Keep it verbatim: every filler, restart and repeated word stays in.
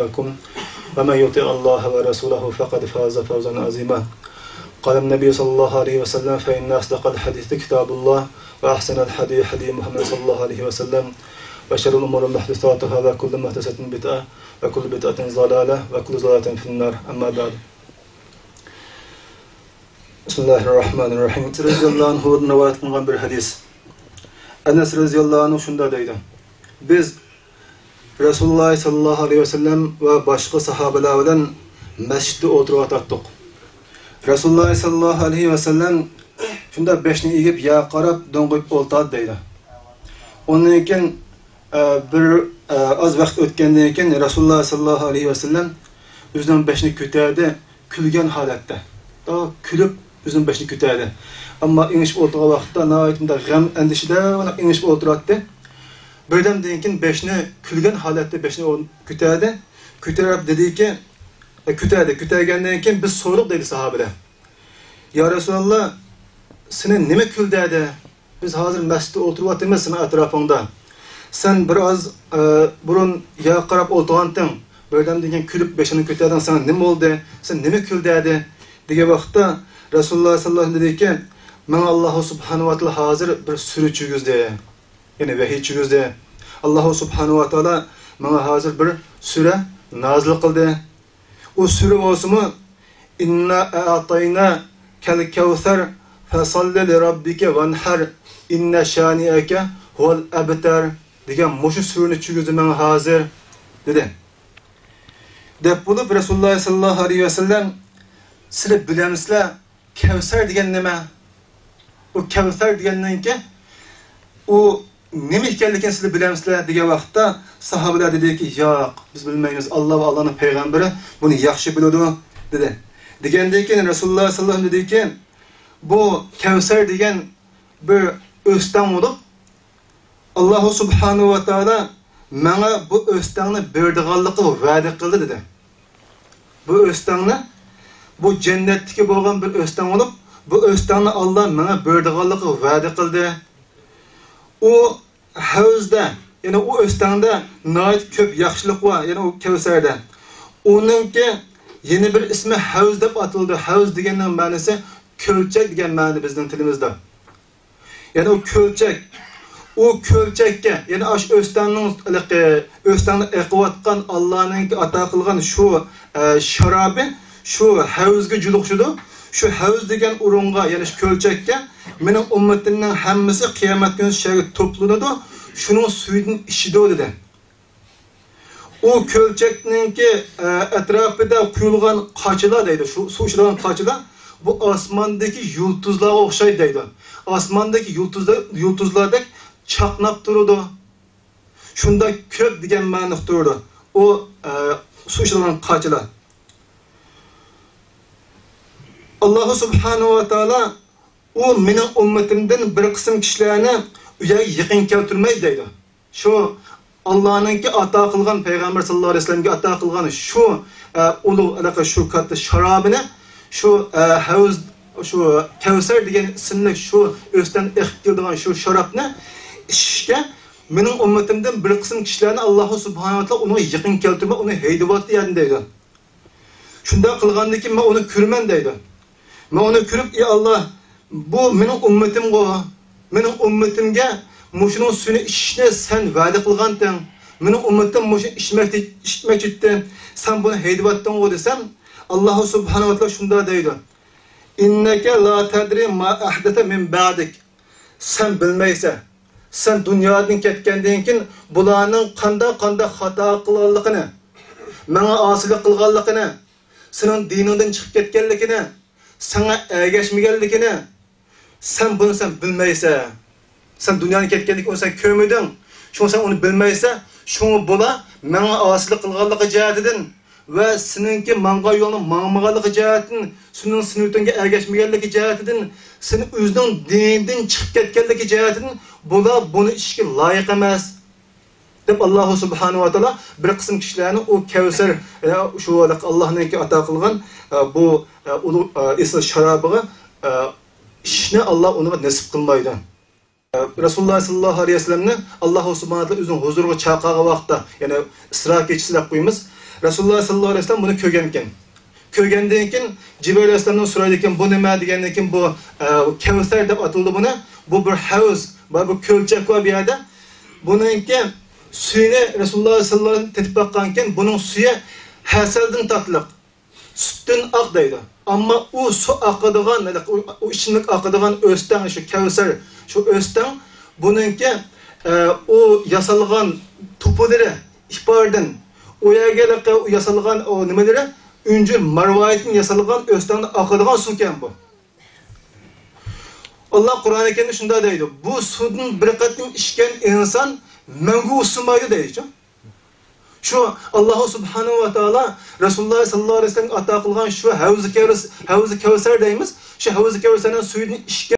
لكم، ومن يطع الله ورسوله فقد فاز فوزا عظيما. قال النبي صلى الله عليه وسلم: فإن أصدق الحديث كتاب الله، وأحسن الهدي هدي محمد صلى الله عليه وسلم، وشر الأمور محدثاتها، وكل محدثة بدعة، وكل بدعة ضلالة، وكل ضلالة في النار. أما بعد. بسم الله الرحمن الرحيم. رەزىياللاھۇ ئەنھۇدىن رىۋايەت قىلىنغان بىر ھەدىس. ئەنەس رەزىياللاھۇ ئەنھۇ شۇنداق دەيدۇ: بىز رەسۇلۇللاھ سەللەللاھۇ ئەلەيھى ۋەسەللەم ۋە باشقا ساھابىلەر بىلەن مەسچىتتە ئولتۇرۇۋاتاتتۇق. رەسۇلۇللاھ سەللەللاھۇ ئەلەيھى ۋەسەللەم شۇنداق بېشىنى ئېگىپ يەرگە قاراپ دوڭغىيىپ ئولتۇراتتى دەيدۇ. ئۇندىن كېيىن، ئە، بىر، ئە، ئاز ۋاقىت ئۆتكەندىن كېيىن رەسۇلۇللاھ سەللەللاھۇ ئەلەيھى ۋەسەللەم ئۆزىنىڭ بېشىنى كۆتەردى، كۈلگەن ھالەتتە. كۈلۈپ ئۆزىنىڭ بېشىنى كۆتەردى. ئەمما ئېڭىشىپ ئولتۇرغان ۋاقىتتا ناھايىتى مۇنداق غەم ئەندىشىدە ئېڭىشىپ ئولتۇراتتى. بىردەمدىن كېيىن بېشىنى، كۈلگەن ھالەتتە بېشىنى ئو-، كۆتەردى. كۆتۈرۈپ دېدىكى، ئە، كۆتەردى. كۆتەرگەندىن كېيىن بىز سورىدۇق دەيدۇ ساھابىلەر. يا رەسۇلاللا، سېنى نېمە كۈلدۈردى؟ بىز ھازىر مەسچىتتە ئولتۇرۇۋاتىمىز سېنىڭ ئەتراپىڭدا. سەن بىر ئاز، ئە، بۇرۇن يەرگە قاراپ ئولتۇرغانتىڭ، بىردەمدىن كېيىن كۈلۈپ بېشىڭنى كۆتەردىڭ، ساڭا نېمە بولدى؟ سەن نېمە كۈلدۈردى؟ دېگەن ۋاقىتتا رەسۇلۇللاھ سەللەللاھۇ ئەلەيھى ۋەسەللەم دېدىكى، ماڭا ئاللاھۇ سۇبھانەھۇ ۋە تائالا ھازىر بىر سۈرە چۈشۈرگۈزدى. يەنى ۋەھىي چۈشۈرگۈزدى. ئاللاھۇ سۇبھانەھۇ ۋە تائالا ماڭا ھازىر بىر سۈرە نازىل قىلدى. ئۇ سۈرە بولسىمۇ، «ئىننا ئەئتەيناكەل كەۋسەر، فەسەللى لىرەببىكە ۋەنھەر، ئىننە شانىئەكە ھۇۋەل ئەبتەر» دېگەن مۇشۇ سۈرىنى چۈشۈرگۈزدى ماڭا ھازىر، دېدى. دەپ بولۇپ، رەسۇلۇللاھ سەللەللاھۇ ئەلەيھى ۋەسەللەم، سىلەر بىلەمسىلەر، كەۋسەر دېگەن نېمە؟ ئۇ كەۋسەر دېگەننىڭكى، ئۇ نېمە ئىكەنلىكىنى سىلەر بىلەمسىلەر؟ دېگەن ۋاقىتتا ساھابىلەر دېدىكى، ياق، بىز بىلمەيمىز، ئاللا ۋە ئاللانىڭ پەيغەمبىرى بۇنى ياخشى بىلىدۇ، دېدى. دېگەندىن كېيىن رەسۇلۇللاھ سەللەللاھۇ ئەلەيھى ۋەسەللەم دېدىكى، بۇ كەۋسەر دېگەن بىر ئۆستەڭ بولۇپ، ئاللاھۇ سۇبھانەھۇ ۋە تائالا ماڭا بۇ ئۆستەڭنى بېرىدىغانلىقىغا ۋەدە قىلدى، دېدى. بۇ ئۆستەڭنى، بۇ جەننەتتىكى بولغان بىر ئۆستەڭ بولۇپ، بۇ ئۆستەڭنى ئاللا ماڭا بېرىدىغانلىقىغا ۋەدە قىلدى. ئۇ ھەۋزدە، يەنى ئۇ ئۆستەڭدە ناھايىتى كۆپ ياخشىلىق بار، يەنى ئۇ كەۋسەردە. ئۇنىڭكى يەنە بىر ئىسمى ھەۋز دەپ ئاتىلىدۇ. ھەۋز دېگەننىڭ مەنىسى كۆلچەك دېگەن مەنىدە بىزنىڭ تىلىمىزدا. يەنى ئۇ كۆلچەك، ئۇ كۆلچەككە، يەنى ئاشۇ ئۆستەڭنىڭ ھېلىقى، ئۆستەڭدە ئېقىۋاتقان ئاللانىڭكى ئاتا قىلغان شۇ، ئە، شارابى شۇ ھەۋزگە جۇلۇقۇشىدۇ. شۇ ھەۋز دېگەن ئورۇنغا، يەنى شۇ كۆلچەككە مېنىڭ ئۈممىتىمنىڭ ھەممىسى قىيامەت كۈنى شۇ يەرگە توپلىنىدۇ، شۇنىڭ سۈيىدىن ئىچىدۇ، دېدى. ئۇ كۆلچەكنىڭكى، ئە، ئەتراپىدا قۇيۇلغان قاچىلار دەيدۇ، شۇ سۇ ئىچىدىغان قاچىلار، بۇ ئاسماندىكى يۇلتۇزلارغا ئوخشايدۇ دەيدۇ. ئاسماندىكى يۇلتۇزلار، يۇلتۇزلاردەك چاقناپ تۇرىدۇ. شۇنداق كۆپ دېگەن مەنىدە تۇرىدۇ. ئۇ، ئە، سۇ ئىچىدىغان قاچىلار. ئاللاھۇ سۇبھانەھۇ ۋە تائالا ئۇ مېنىڭ ئۈممىتىمدىن بىر قىسىم كىشىلەرنى ئۇ يەرگە يېقىن كەلتۈرمەيدۇ دەيدۇ. شۇ ئاللانىڭكى ئاتا قىلغان، پەيغەمبەر ساللاللاھۇ ئەلەيھى ۋەسەللەمگە ئاتا قىلغان شۇ، ئە، ئۇلۇغ، ھېلىقى شۇ كاتتا شارابىنى، شۇ، ئە، ھەۋز، شۇ كەۋسەر دېگەن ئىسىملىك شۇ ئۆستەڭدىن ئېقىپ كېلىدىغان شۇ شارابنى ئىچىشكە مېنىڭ ئۈممىتىمدىن بىر قىسىم كىشىلەرنى ئاللاھۇ سۇبھانەھۇ ۋە تائالا ئۇنىڭغا يېقىن كەلتۈرمەي، ئۇنى ھەيدىۋاتىدۇ يەردىن دەيدۇ. شۇنداق قىلغاندىن كېيىن مەن ئۇنى كۆرىمەن دەيدۇ. مەن ئۇنى كۆرۈپ، ئى ئاللا، بۇ مېنىڭ ئۈممىتىمغۇ، مېنىڭ ئۈممىتىمگە مۇشۇنىڭ سۈيىنى ئىچىشنى سەن ۋەدە قىلغانتىڭ. مېنىڭ ئۈممىتىم مۇشۇنى ئىچمەكتە، ئىچمەكچىدى. سەن بۇنى ھەيدىۋەتتىڭغۇ دېسەم، ئاللاھۇ سۇبھانەھۇ ۋە تائالا شۇنداق دەيدۇ. ئىننەكە لا تەدرى ما ئەھدەسە مىن بەئدىك. سەن بىلمەيسەن، سەن دۇنيادىن كەتكەندىن كېيىن بۇلارنىڭ قانداق-قانداق خاتا قىلغانلىقىنى، ماڭا ئاسىيلىق قىلغانلىقىنى، سېنىڭ دىنىڭدىن چىقىپ كەتكەنلىكىنى، ساڭا ئەگەشمىگەنلىكىنى، سەن بۇنى سەن بىلمەيسەن. سەن دۇنيادىن كەتكەندىن كېيىن ئۇنى سەن كۆرمىدىڭ. شۇڭا سەن ئۇنى بىلمەيسەن. شۇڭا بۇلار ماڭا ئاسىيلىق قىلغانلىقى جەھەتىدىن ۋە سېنىڭكى ماڭغان يولۇڭدا ماڭمىغانلىقى جەھەتتىن، سېنىڭ سۈننىتىڭگە ئەگەشمىگەنلىكى جەھەتىدىن، سېنى ئۆزىنىڭ دىنىدىن چىقىپ كەتكەنلىكى جەھەتتىن، بۇلار بۇنى ئىچىشكە لايىق ئەمەس، دەپ، ئاللاھۇ سۇبھانەھۇ ۋە تائالا بىر قىسىم كىشىلەرنى ئۇ كەۋسەر، ئە، شۇ ئاللانىڭكى ئاتا قىلغان، ئە، بۇ، ئە، ئۇلۇغ، ئە، ئېسىل شارابىغا، ئە، ئىچىشنى ئاللا ئۇنىڭغا نېسىپ قىلمايدۇ. رەسۇلۇللاھ ساللاللاھۇ ئەلەيھى ۋەسەللەمنى ئاللاھۇ سۇبھانەھۇ ۋە تائالا ئۆزىنىڭ ھۇزۇرىغا چاقىرغان ۋاقىتتا، يەنى ئىسرا كېچىسى دەپ قويىمىز. رەسۇلۇللاھ سەللەللاھۇ ئەلەيھى ۋەسەللەم بۇنى كۆرگەنكەن. كۆرگەندىن كېيىن جىبرىئىل ئەلەيھىسسالامدىن سورايدىكەن، بۇ نېمە دېگەندىن كېيىن، بۇ، ئە، كەۋسەر دەپ ئاتىلىدۇ بۇنى. بۇ بىر ھەۋز، بۇ بىر كۆلچەك بار بۇ يەردە. بۇنىڭكى سۈيىنى رەسۇلۇللاھ سەللەللاھۇ ئەلەيھى ۋەسەللەم تېتىپ باققانكەن، بۇنىڭ سۈيى ھەسەلدىن تاتلىق، سۈتتىن ئاق دەيدۇ. ئەمما ئۇ سۇ ئاقىدىغان، ئۇ، ئۇ ئىچىملىك ئاقىدىغان ئۆستەڭ، شۇ كەۋسەر، شۇ ئۆستەڭ، بۇنىڭكى، ئە، ئۇ ياسالغان توپىلىرى ئىپاردىن، ئۇ يەرگە ياسالغان ئۇ نېمىلىرى ئۈنجۈر مارۋايىتتىن ياسالغان ئۆستەڭدىن ئاقىدىغان سۇكەن بۇ. ئاللاھ قۇرئانى كەرىمدە شۇنداق دەيدۇ، بۇ سۇدىن بىر قېتىم ئىچكەن ئىنسان مەڭگۈ ئۇسسىمايدۇ دەيدىچۇ. شۇ ئاللاھ سۇبھانەھۇ ۋە تائالا رەسۇلۇللاھ سەللەللاھۇ ئەلەيھى ۋەسەللەمگە ئاتا قىلغان شۇ ھەۋزى كەۋس-، ھەۋزى كەۋسەر دەيمىز، شۇ ھەۋزى كەۋسەرنىڭ سۈيىدىن ئىچكەن